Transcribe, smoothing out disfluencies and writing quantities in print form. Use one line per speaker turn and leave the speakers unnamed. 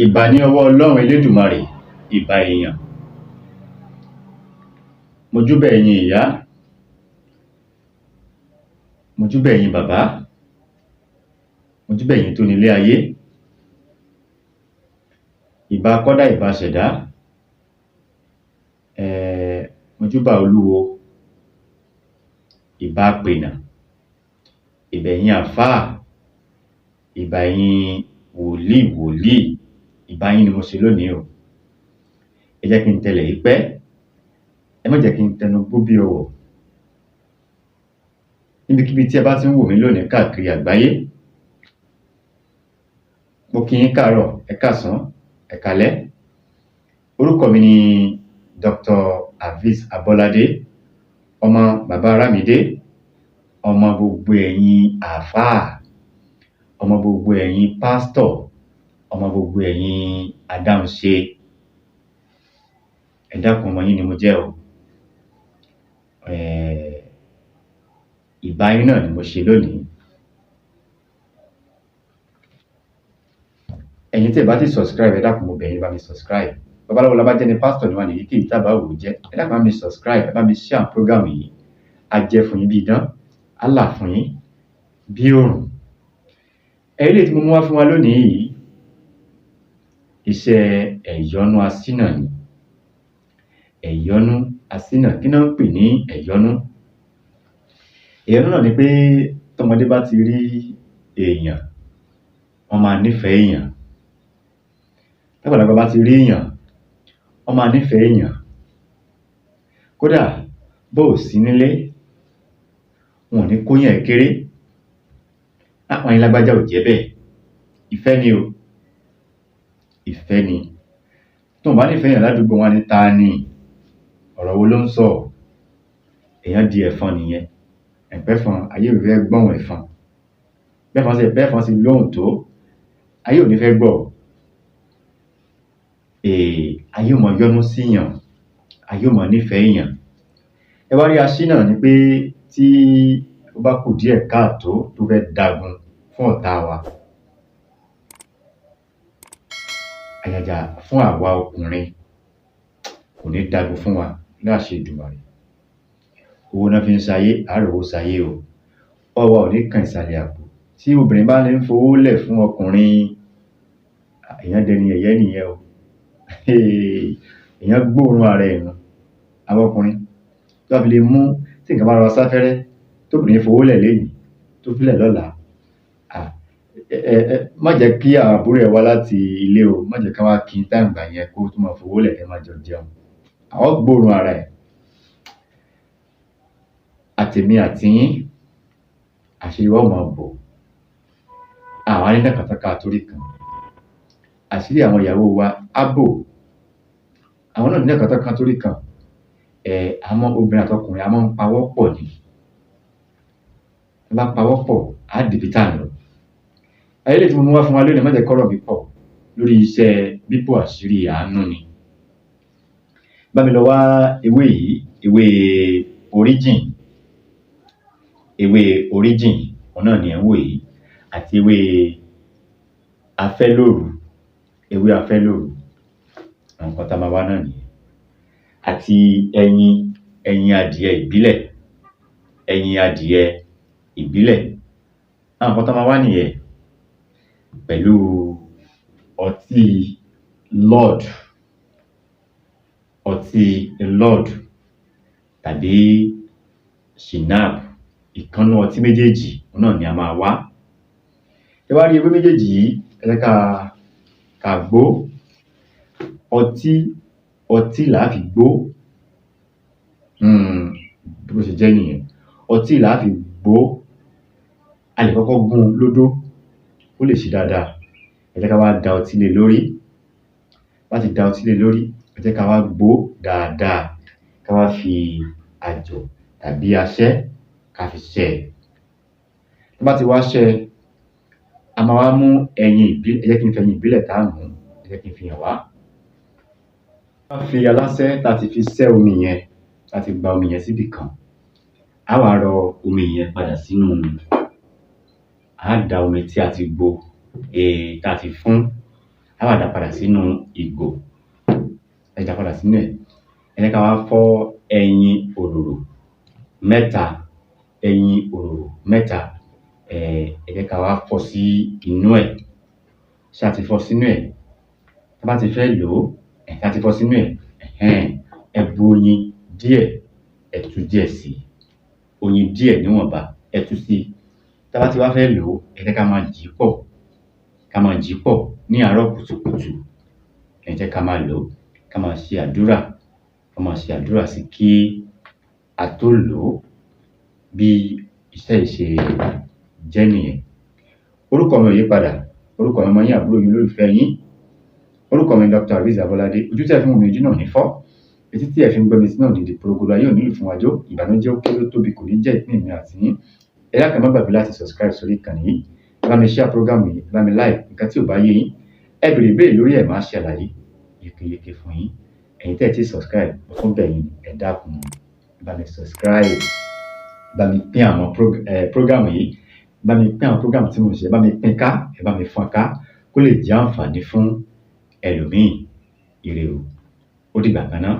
Ìbà ní ọwọ́ Ọlọ́run Elédùmarè, ìbà èèyàn. Mojúbà ẹ̀yin ìyá, mojúbà ẹ̀yin bàbá, mojúbà ẹ̀yin tó nilé ayé. Ìbà akọ́dá, ìbà aṣẹ̀dá, mojúbà olúwo, ìbà apènà, ìbà ẹ̀yin àlfáà, ìbà ẹ̀yin wòlíì wòlíì, ìbà yín ni mo ṣe lónìí o. Ẹ jẹ́ kí n tẹlẹ̀ yìí pẹ́, ẹ má jẹ́ kí n tẹnu gbó bí ọwọ̀. Níbikíbi tí ẹ bá tí ń wò mí lónìí káàkiri àgbáyé, mo kí yín káàárọ̀, ẹ káàsán, ẹ káalẹ́. Orúkọ mi ni Dr. Hafiz Abọ́ládé, ọmọ bàbá Arámidé, ọmọ gbogbo ẹ̀yin àfáà, ọmọ gbogbo ẹ̀yin pásítọ̀, ọmọ gbogbo ẹ̀yin adáhunṣe. Ẹ dákun, ọmọ yín ni mo jẹ́ o. Ìbà yín náà ni mo ṣe lónìí. Ẹ̀yin tí ẹ bá ti subscribe, ẹ dákun, mo bẹ̀ yín, ẹ bá mi subscribe. Babaláwo labájẹ́ ni, pásítọ̀ ni wá ní èyíkéyìí tá bá wò ó jẹ́. Ẹ dákun, ẹ bá mi subscribe, ẹ bá mi share program yìí. Á jẹ́ fún yín bí idán, á là fún yín bí òrùn. Eléyìí tí mo mú wá fún wa lónìí yìí, iṣẹ́ ẹ̀yọ́nú asínà ni. Ẹ̀yọ́nú asínà, kí ná ń pè ní ẹ̀yọ́nú? Ẹ̀yọ́nú náà ni pé tọ́mọdé bá ti rí èèyàn, wọ́n máa nífẹ̀ẹ́ èèyàn. Tágbàlagbà bá ti rí èèyàn, wọ́n máa nífẹ̀ẹ́ èèyàn. Kódà bó ò sí nílé, wọn ò ní kóyàn ẹ́ kéré. Wọ́n ní lágbájá ò jẹ́ bẹ́ẹ̀. Ìfẹ́ ni o, ìfẹ́ ni. Tí wọn ò bá nífẹ̀ẹ́ èèyàn ládùúgbò, wọ́n á ní ta ni? Ọ̀rọ̀ wo ló ń sọ? Èèyàn di ẹ̀fọn nìyẹn. Ẹ̀pẹ́fọn, ayé ò fẹ́ gbọ́hùn ẹ̀fọn. Bẹ́fọn ṣe lóhùn tó, ayé ò ní fẹ́ gbọ́. Ayé ó máa yọ́nú síyàn, ayé ó máa nífẹ̀ẹ́ èèyàn. Ẹ wá rí aṣínà ni pé tí ó bá kù díẹ̀ káàtó tó fẹ́ dagun fún ọ̀tá wa. Àjàjà fún àwa ọkùnrin, kò ní dagun fún wa láṣẹ Èdùmàrè. Owó ná fi ń ṣayé, á rówó ṣayé o. Ọwọ́ wa ò ní kan ìsàlẹ̀ àpò. Tí obìnrin bá lè ń fowó lẹ̀ fún ọkùnrin, èèyàn dẹni yẹ̀yẹ́ nìyẹn o. Èèyàn gbóòórùn ara ẹ̀ nù. Àwa ọkùnrin, tó bá fi lè mú tí nǹkan bá rọra sáfẹ́rẹ́, tóbìnrin fowó lẹ̀ lénìí, tó fílẹ̀ lọ́la, má jẹ́ kí àwọn àbúrò ẹ wá láti ilé o, má jẹ́ kán wá kí time ìgbà yẹn kó tó máa fowó lẹ̀ kẹ́ máa jọ jẹun. Ó gbóòórùn ara ẹ̀. Àtèmi àtiyín, àṣírí wa ó máa bò. A wá ní nàka tán ká tó rí kan. Àṣírí àwọn ìyàwó wa á bò. Àwọn náà ò ní nàka tán kán tó rí kan. Àmọ́ obìnrin àtọkùnrin a máa ń pawọ́ pọ̀ ni. Tá bá pawọ́ pọ̀, á débi tá à ń lọ. Eléyìí tí mo mú wá fún wa lónìí, má jẹ́ kọ́rọ̀ mi pọ̀ lórí iṣẹ́ bíbò àṣírí àánú ni. Bá mi lọ wá ewé yìí, ewé oríjìn, ewé oríjìn, òun náà ni ẹ̀ ń wò yìí, àti ewé afẹ́lóru, ewé afẹ́lóru. Àwọn nǹkan tá máa wá náà nìyẹn. Àti ẹyin, ẹyin adìẹ ìbílẹ̀, ẹyin adìẹ ìbílẹ̀. Àwọn nǹkan tá máa wá nìyẹn pẹ̀lú ọtí Lord, ọtí Lord tàbí Schnapps, ìkan nínú ọtí méjèèjì, òun náà ni a máa wá. Ẹ wá rí ewé méjèèjì yìí, ẹ jẹ́ ká gbó. Ọtí, ọtí là á fi gbó. Bó ṣe jẹ́ nìyẹn. Ọtí là á fi gbó. A lè kọ́kọ́ gún un lódó kó lè ṣe dáadáa. Ẹ jẹ́ ká wá da ọtí lé lórí. Bá ti da ọtí lé lórí, ẹ jẹ́ ká wá gbó dáadáa. Ká wá fi àjọ̀ tàbí aṣẹ́ ká fi ṣẹ́ ẹ. Tá bá ti wá ṣẹ́ ẹ, a máa wá mú ẹyin ìbílẹ̀, ẹ jẹ́ kí n fi ẹyin ìbílẹ̀ tá mú, ẹ jẹ́ kí n fi hàn wá. Wá fi aláṣẹ́ tá ti fi sẹ́ omi yẹn, tá ti gba omi yẹn síbì kan. Á wá rọ omi yẹn padà sínú, á da omi tí a ti gbo, tá ti fún Á wá dà á padà sínú ìgò. Ẹ dà á padà sínú ẹ̀. Ẹ jẹ́ ká wá fọ́ ẹyin òròrò mẹ́ta, ẹyin òròrò mẹ́ta, ẹ jẹ́ ká wá fọ́ sí inú ẹ̀. Ṣé a ti fọ́ sínú ẹ̀? Tá bá ti fẹ́ lò ó, a ti fọ́ sínú ẹ̀, ẹ bu oyin díẹ̀, ẹ tú díẹ̀ sí i. Oyin díẹ̀ níwọ̀nba, ẹ tú sí i. Tá bá ti wá fẹ́ lò ó, ẹ jẹ́ ká máa jì í pọ̀, ká máa jì í pọ̀ ní àárọ̀ kùtùkùtù. Ẹ jẹ́ ká máa lò ó, ká máa ṣe àdúrà, ká máa ṣe àdúrà sí i kí a tó lò ó. Bí iṣẹ́ yìí ṣe jẹ́ nìyẹn. Orúkọ mi ò yípadà. Orúkọ mi ọmọ yín, àbúrò yín, olólùfẹ́ yín. Orúkọ mi Dr. Azeez Abolade. Ojú tí ẹ fi ń wò mí, ojú náà ò ní fọ́. Etí tí ẹ fi ń gbọ́ mi, etí náà ò ní di porogodo. Ayé ò ní lù fún wa jó. Ìbànújẹ́ ó kéré ó tóbi kò ní jẹ́ ìpín èmi àti yín. Ẹ dákun, ẹ má gbàgbé láti subscribe sórí ìkànnì yìí. Ẹ bá mi share program yìí, ẹ bá mi like. Nǹkan tí ò bá yé yín, ẹ béèrè ìbéèrè lórí ẹ̀, máa ṣe àlàyé yékéyéké fún yín. Ẹ̀yin tẹ́ ẹ̀ tí subscribe, mo tún bẹ̀ yín, ẹ dákun, ẹ bá mi subscribe, ẹ bá mi pín àwọn program yìí, ẹ bá mi pín àwọn program tí mo ń ṣe, ẹ bá mi pín ká, ẹ bá mi fọ́n ká kó lè jẹ́ àǹfààní fún ẹlòmíì. Ire o. Ó dìgbà kan náà.